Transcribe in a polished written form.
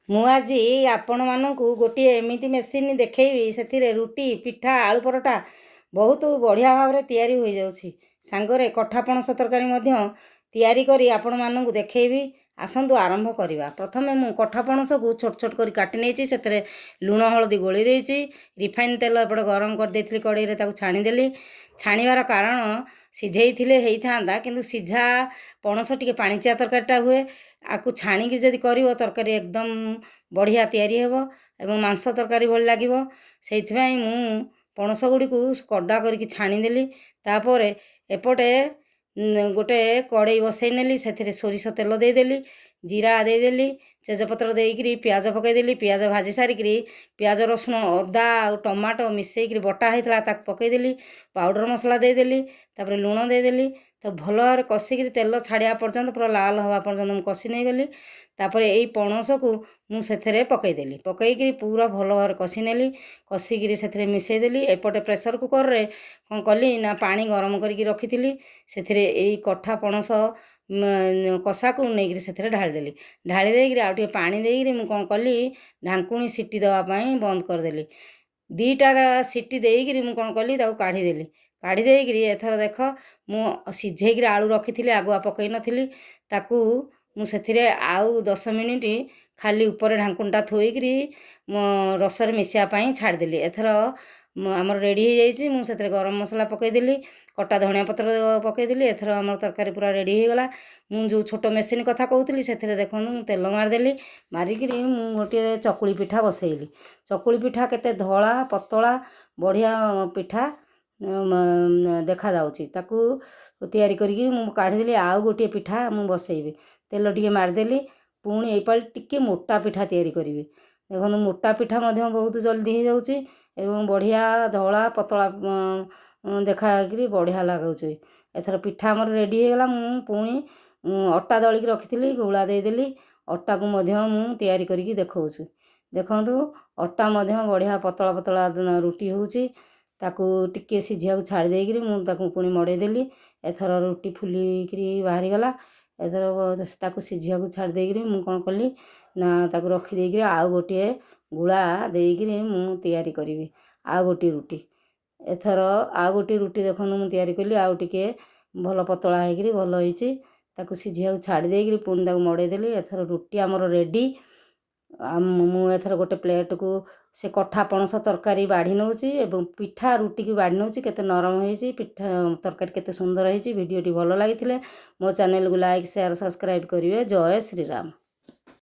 ମୁଁ ଆଜି ଆପଣମାନଙ୍କୁ ଗୋଟିଏ ଏମିତି ମେସିନ୍ ଦେଖେଇବି, ସେଥିରେ ରୁଟି, ପିଠା, ଆଳୁ ପରଟା ବହୁତ ବଢ଼ିଆ ଭାବରେ ତିଆରି ହୋଇଯାଉଛି। ସାଙ୍ଗରେ କଠା ପଣସ ତରକାରୀ ମଧ୍ୟ ତିଆରି କରି ଆପଣମାନଙ୍କୁ ଦେଖେଇବି। ଆସନ୍ତୁ ଆରମ୍ଭ କରିବା। ପ୍ରଥମେ ମୁଁ କଠା ପଣସକୁ ଛୋଟ ଛୋଟ କରି କାଟି ନେଇଛି, ସେଥିରେ ଲୁଣ ହଳଦୀ ଗୋଳେଇ ଦେଇଛି। ରିଫାଇନ୍ ତେଲ ଏପଟେ ଗରମ କରିଦେଇଥିଲି କଡ଼େଇରେ, ତାକୁ ଛାଣିଦେଲି। ଛାଣିବାର କାରଣ, ସିଝେଇଥିଲେ ହେଇଥାନ୍ତା, କିନ୍ତୁ ସିଝା ପଣସ ଟିକେ ପାଣିଚିଆ ତରକାରୀଟା ହୁଏ। ଆକୁ ଛାଣିକି ଯଦି କରିବ, ତରକାରୀ ଏକଦମ ବଢ଼ିଆ ତିଆରି ହେବ ଏବଂ ମାଂସ ତରକାରୀ ଭଳି ଲାଗିବ। ସେଇଥିପାଇଁ ମୁଁ ପଣସ ଗୁଡ଼ିକୁ କଡ଼ା କରିକି ଛାଣିଦେଲି। ତାପରେ ଏପଟେ ଗୋଟେ କଡ଼େଇ ବସେଇ ନେଲି, ସେଥିରେ ସୋରିଷ ତେଲ ଦେଇଦେଲି, ଜିରା ଦେଇଦେଲି, ତେଜପତ୍ର ଦେଇକିରି ପିଆଜ ପକାଇଦେଲି। ପିଆଜ ଭାଜି ସାରିକିରି ପିଆଜ, ରସୁଣ, ଅଦା ଆଉ ଟମାଟୋ ମିଶେଇକିରି ବଟା ହେଇଥିଲା, ତାକୁ ପକାଇଦେଲି। ପାଉଡ଼ର ମସଲା ଦେଇଦେଲି, ତାପରେ ଲୁଣ ଦେଇଦେଲି। ତାକୁ ଭଲ ଭାବରେ କଷିକିରି ତେଲ ଛାଡ଼ିବା ପର୍ଯ୍ୟନ୍ତ, ପୁରା ଲାଲ ହେବା ପର୍ଯ୍ୟନ୍ତ ମୁଁ କଷି ନେଇଗଲି। ତାପରେ ଏଇ ପଣସକୁ ମୁଁ ସେଥିରେ ପକାଇଦେଲି। ପକାଇକିରି ପୁରା ଭଲ ଭାବରେ କଷି ନେଲି, କଷିକିରି ସେଥିରେ ମିଶାଇଦେଲି। ଏପଟେ ପ୍ରେସର୍ କୁକର୍ରେ କ'ଣ କଲି ନା, ପାଣି ଗରମ କରିକି ରଖିଥିଲି, ସେଥିରେ ଏଇ କଠା ପଣସ କଷାକୁ ନେଇକିରି ସେଥିରେ ଢାଳିଦେଲି। ଢାଳି ଦେଇକିରି ଆଉ ଟିକେ ପାଣି ଦେଇକିରି ମୁଁ କ'ଣ କଲି, ଢାଙ୍କୁଣୀ ସିଟି ଦେବା ପାଇଁ ବନ୍ଦ କରିଦେଲି। 2ଟା ସିଟି ଦେଇକିରି ମୁଁ କ'ଣ କଲି, ତାକୁ କାଢ଼ିଦେଲି। କାଢ଼ି ଦେଇକିରି ଏଥର ଦେଖ, ମୁଁ ସିଝେଇକିରି ଆଳୁ ରଖିଥିଲି, ଆଗୁଆ ପକାଇ ନଥିଲି। ତାକୁ ମୁଁ ସେଥିରେ ଆଉ 10 ମିନିଟ୍ ଖାଲି ଉପରେ ଢାଙ୍କୁଣୀଟା ଥୋଇକିରି ମୋ ରସରେ ମିଶିବା ପାଇଁ ଛାଡ଼ିଦେଲି। ଏଥର ଆମର ରେଡ଼ି ହେଇଯାଇଛି। ମୁଁ ସେଥିରେ ଗରମ ମସଲା ପକାଇଦେଲି, କଟା ଧଣିଆ ପତ୍ର ପକାଇଦେଲି। ଏଥର ଆମର ତରକାରୀ ପୁରା ରେଡ଼ି ହେଇଗଲା। ମୁଁ ଯେଉଁ ଛୋଟ ମେସିନ୍ କଥା କହୁଥିଲି, ସେଥିରେ ଦେଖନ୍ତୁ, ମୁଁ ତେଲ ମାରିଦେଲି। ମାରିକିରି ମୁଁ ଗୋଟିଏ ଚକୁଳି ପିଠା ବସେଇଲି। ଚକୁଳି ପିଠା କେତେ ଧଳା, ପତଳା, ବଢ଼ିଆ ପିଠା ଦେଖାଯାଉଛି। ତାକୁ ତିଆରି କରିକି ମୁଁ କାଢ଼ିଦେଲି। ଆଉ ଗୋଟିଏ ପିଠା ମୁଁ ବସେଇବି। ତେଲ ଟିକେ ମାରିଦେଲି। ପୁଣି ଏଇପାଳି ଟିକେ ମୋଟା ପିଠା ତିଆରି କରିବି। ଦେଖନ୍ତୁ, ମୋଟା ପିଠା ମଧ୍ୟ ବହୁତ ଜଲ୍ଦି ହେଇଯାଉଛି ଏବଂ ବଢ଼ିଆ ଧଳା, ପତଳା ଦେଖାକିରି ବଢ଼ିଆ ଲାଗୁଛି। ଏଥର ପିଠା ଆମର ରେଡ଼ି ହେଇଗଲା। ମୁଁ ପୁଣି ଅଟା ଦଳିକି ରଖିଥିଲି, ଗୁଳା ଦେଇଦେଲି। ଅଟାକୁ ମଧ୍ୟ ମୁଁ ତିଆରି କରିକି ଦେଖାଉଛି। ଦେଖନ୍ତୁ, ଅଟା ମଧ୍ୟ ବଢ଼ିଆ ପତଳା ପତଳା ରୁଟି ହେଉଛି। ତାକୁ ଟିକେ ସିଝିବାକୁ ଛାଡ଼ି ଦେଇକିରି ମୁଁ ତାକୁ ପୁଣି ମଡ଼େଇଦେଲି। ଏଥର ରୁଟି ଫୁଲିକିରି ବାହାରିଗଲା। ଏଥର ତାକୁ ସିଝିବାକୁ ଛାଡ଼ି ଦେଇକିରି ମୁଁ କ'ଣ କଲି ନା, ତାକୁ ରଖିଦେଇକିରି ଆଉ ଗୋଟିଏ ଗୁଳା ଦେଇକିରି ମୁଁ ତିଆରି କରିବି ଆଉ ଗୋଟିଏ ରୁଟି। ଏଥର ଆଉ ଗୋଟିଏ ରୁଟି ଦେଖନ୍ତୁ, ମୁଁ ତିଆରି କଲି, ଆଉ ଟିକିଏ ଭଲ ପତଳା ହେଇକିରି ଭଲ ହେଇଛି। ତାକୁ ସିଝିବାକୁ ଛାଡ଼ି ଦେଇକିରି ପୁଣି ତାକୁ ମଡ଼େଇଦେଲି। ଏଥର ରୁଟି ଆମର ରେଡ଼ି। ମୁଁ ଏଥର ଗୋଟେ ପ୍ଲେଟ୍କୁ ସେ କଠା ପଣସ ତରକାରୀ ବାଢ଼ି ନେଉଛି ଏବଂ ପିଠା ରୁଟିକି ବାଢ଼ି ନେଉଛି। କେତେ ନରମ ହେଇଛି ପିଠା, ତରକାରୀ କେତେ ସୁନ୍ଦର ହେଇଛି। ଭିଡ଼ିଓଟି ଭଲ ଲାଗିଥିଲେ ମୋ ଚ୍ୟାନେଲକୁ ଲାଇକ୍, ସେୟାର, ସବସ୍କ୍ରାଇବ୍ କରିବେ। ଜୟ ଶ୍ରୀରାମ।